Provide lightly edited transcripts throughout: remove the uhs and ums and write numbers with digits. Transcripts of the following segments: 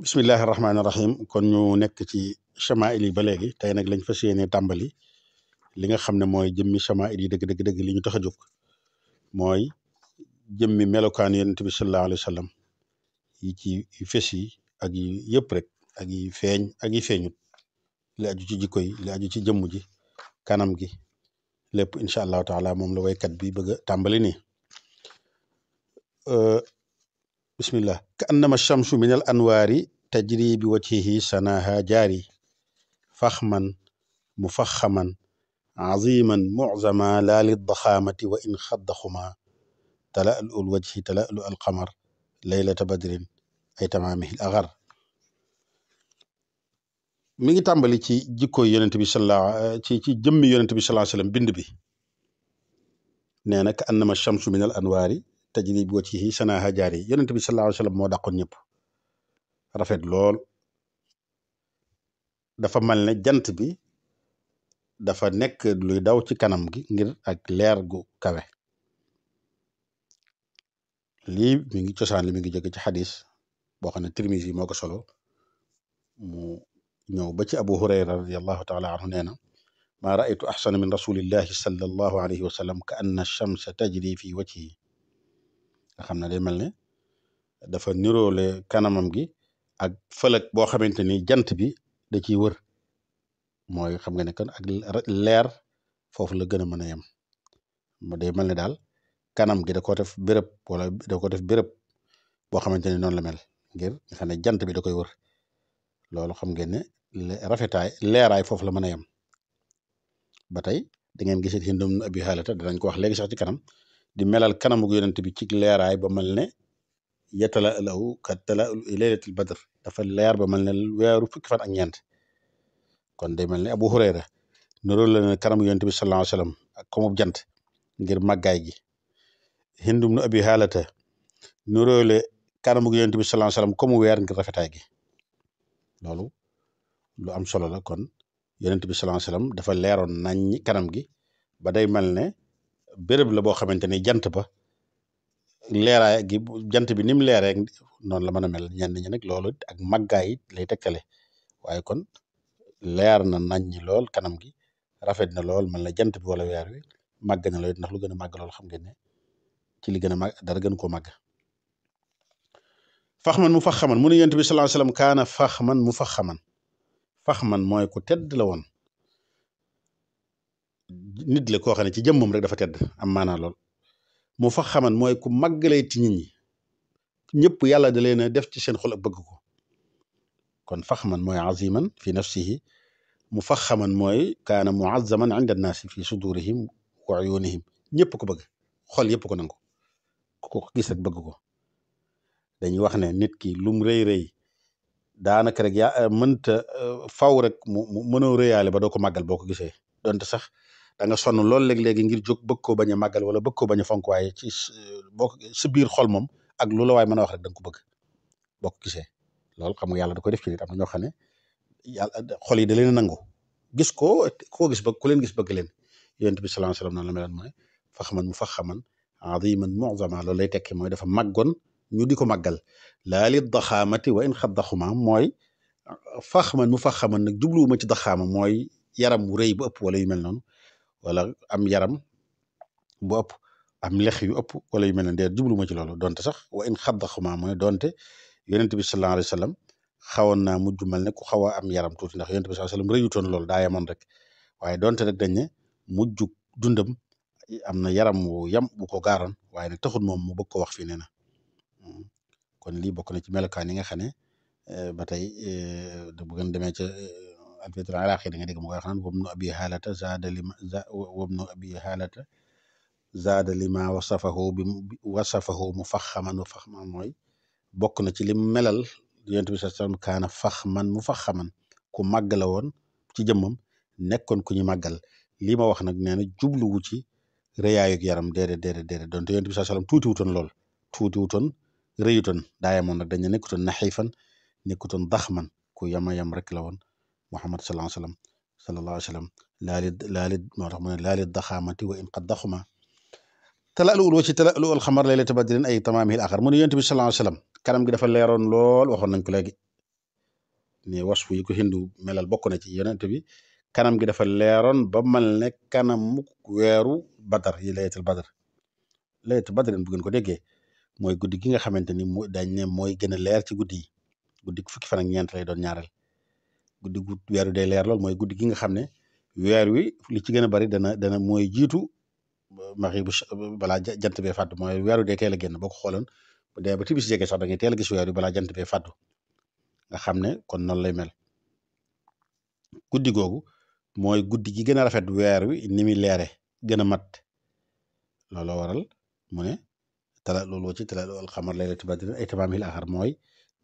bismillahi rahmaani rahim kon ñu nekk ci chamail yi ba léegi tey nag lañ fas yéene tàmbali li nga xam ne mooy jëmmi chamail yi dëgg li ñu tax a jóg mooy jëmmi melokaan yonent bi sallallahu alayhi wa sallam yi ci fes yi ak yi yëpp rek ak yi feeñ ak yi feeñut li aju ci jikko yi li aju ci jëmm ji kanam gi lépp incha allahu taala moom la waykat bi bëgg a tàmbali nii bismillah ka annama shamsu min al anwaari tajri bi wajhihi sanaha jaari faxman mufaxaman aziman muczama laa liddaxaamati wa in xaddaxuma tala'lu al wajhi tala'lu al qamar laylata badrin ay tamaamihi al agar mi ngi tàmbali ci jikkoy yonent bi ci jëmmi yonent bi sallallahu alayhi wasallam bind bi nee na ka annama shamsu min al anwaari tajri bi wajhihi sanaha jaari yonent bi sallallahu alayhi wasallam moo dàqoon ñëpp rafet lool dafa mel ne jant bi dafa nekk luy daw ci kanam gi ngir ak leer gu kawe lii mi ngi cosaan li mi ngi jóge ci xadis boo xam ne Tirmisi moo ko solo mu ñëw ba ci Abu Hurayra radiallahu taala anhu nee na maa raaytu axsana min rasulillahi sallallahu alayhi wa sallam ka anna shamsa tajri fi wajhi nga xam ne day mel ne dafa niroole kanamam gi ak fëlëg boo xamante ni jant bi da ciy wër mooy xam nga ne kon ak leer foofu la gën a mën a yem day mel ne daal kanam gi da ko def béréb wala da ko def béréb boo xamante ni noonu la mel ngir nga xam ne jant bi da koy wër loolu xam ngeen ne rafetaay leeraay foofu la mën a yem ba tey da ngeen gisit Hindum Abi Haalata danañ ko wax léegi sax ci kanam di melal kanamu yonent bi ci leeraay ba mel ne yatala'alu ka tala'lu laylatil badr dafa leer ba mel ne weeru fukki fan ak ñeent kon day mel ne Abu Hurayra nuroo la ne kanamu yonent bi sallallahu alayhi wasallam ak comme jant ngir màggaay gi Hindum Abi Haalata nuróole kanamu yonent bi sallallahu alayhi wasallam comme weer ngir rafetaay gi loolu lu am solo la kon yonent bi sallallahu alayhi wasallam dafa leeroon nañ kanam gi ba day mel ne béréb la boo xamante ni jant ba leeraay gi jant bi ni mu leeree noonu la mën a mel ñenn ñi nag loolu ak màggaay it lay tekkale waaye kon leer na nañ ñi lool kanam gi rafet na lool mel na jant bi wala weer wi màgg na lool ndax lu gën a màgg lool xam ngeen ne ci li gën a màgg dara gën koo màgg faxman mu faxaman mu ne yonent bi sallallahu alayhi wasallam kaana faxman mu faxman mooy ku tedd la woon nit la koo xam ne ci jëmmam rek dafa tedd am maanaa lool mu faxaman mooy ku màggalee ci nit ñi ñëpp yàlla da leen a def ci seen xol ak bëgg ko kon faxman mooy aziman fi nafsihi mu faxaman mooy kaana muazzaman inda annaasi fi sudurihim wa uyunihim ñëpp ko bëgg xol yëpp ko nangu ku ko gis rek bëgg ko dañuy wax ne nit ki lum rëy rëy daanaka rek yaa mënta faw rek mu mënoo rëyaale ba doo ko màggal boo ko gisee donte sax da nga sonn lool léeg-léegi ngir jóg bëgg koo bañ a màggal wala bëgg koo bañ a fonk waaye ci boo ko sa biir xol moom ak lu la waay mën a wax rek da nga ko bëgg boo ko gisee loolu xam nga yàlla da koy def ci nit am na ñoo xam ne yàlla xol yi da leen a nangu gis ko koo gis bëgg ku leen gis bëgg leen yonent bi sallallahu alayhi wasallam noonu la meloon mooy faxaman mu faxaman aziman mu'zama loolu lay tekki mooy dafa màggoon ñu di ko màggal laa li daxaamati wa in xat daxuma mooy faxaman mu faxaman nag jubluwuma ci daxaama mooy yaram wu rëy bu ëpp wala yu mel noonu wala am yaram bu ëpp am lex yu ëpp wala yu mel noonu de jubluwuma ci loolu donte sax wa in xat daxuma mooy donte yonent bi sallallahu alayhi wasallam xawoon naa mujj mel ne ku xaw a am yaram tuuti ndax yonent bi sallallahu alayhi wasallam rëyutoon loolu daa yemoon rek waaye donte rek dañ ne mujj dundam am na yaram wu yam bu ko gaaroon waaye nag taxul moom mu bëgg ko wax fii nee na kon lii bokk na ci melokaan yi nga xam ne ba tey bu ngeen demee ca alfitre iraqi da nga dégg mu koy wax naan wabnu abi haalata zaada lima wasafahu mufaxaman mooy bokk na ci lim melal yonent bi sallallahu alayhi wasallam kaana faxman mufaxaman ku màgg la woon ci jëmmam nekkoon ku ñu màggal lii ma wax nag nee na jubluwu ci rëyaayug yaram déedéet donte yonent bi sallallahu alayhi wasallam tuutiwutoon lool tuutiwutoon rëyutoon daayamoon nag dañ ne nekkutoon naxiifan nekkutoon daxman ku yama yam rek la woon Muhammad sallallahu alayhi wasallam laalid moo tax mu ne laalid daxaamati wa in qad daxuma tala'lu wa ci tala'lu al xamar laylata badrin ay tamaamihil axar mu ne yonent bi sallallahu alayhi wasallam kanam gi dafa leeroon lool waxoon nañ ko léegi ne wasfu yi ko hindu melal bokk na ci yonent bi kanam gi dafa leeroon ba mal ne kanam weeru badar yi laylatul badar. laylatul badar bu ngeen ko déggee mooy guddi gi nga xamante ni dañ ne mooy gën a leer ci guddi yi guddi fukki fan ak ñeent lay doon ñaareel guddi gu weer wi day leer lool mooy guddi gi nga xam ne weer wi li ci gën a bari dana mooy jiitu maxi bu balaa jant bee fàddu mooy weer wi day teel a génn boo ko xooloon bu dee ba tibis jege sax da ngay teel a gis weer wi balaa jant bee fàddu nga xam ne kon noonu lay mel guddi googu mooy guddi gi gën a rafet weer wi ni muy leere gën a mat looloo waral mu ne loolu ci al xamar laylatu badrin ay tamaamil axar mooy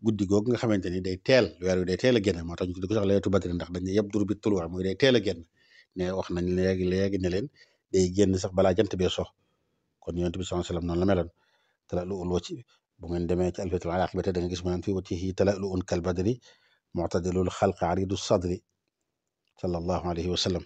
guddi googu nga xamante ni day teel weer wi day teel a génn moo tax ñu tudd ko sax laylatu badrin ndax dañ ne yabdur bi tuluu mooy day teel a génn ne wax nañ léegi ne leen day génn sax balaa jant bee so kon yonent bi sallallahu alayhi wasallam noonu la meloon tala'lu'ul wajhi bu ngeen demee ci alfiyatul aqaba da nga gis mu naan fii wajhihi tala'lu'un kal badri mu'tadilul xalqi aridu sadri sallallahu alayhi wa sallam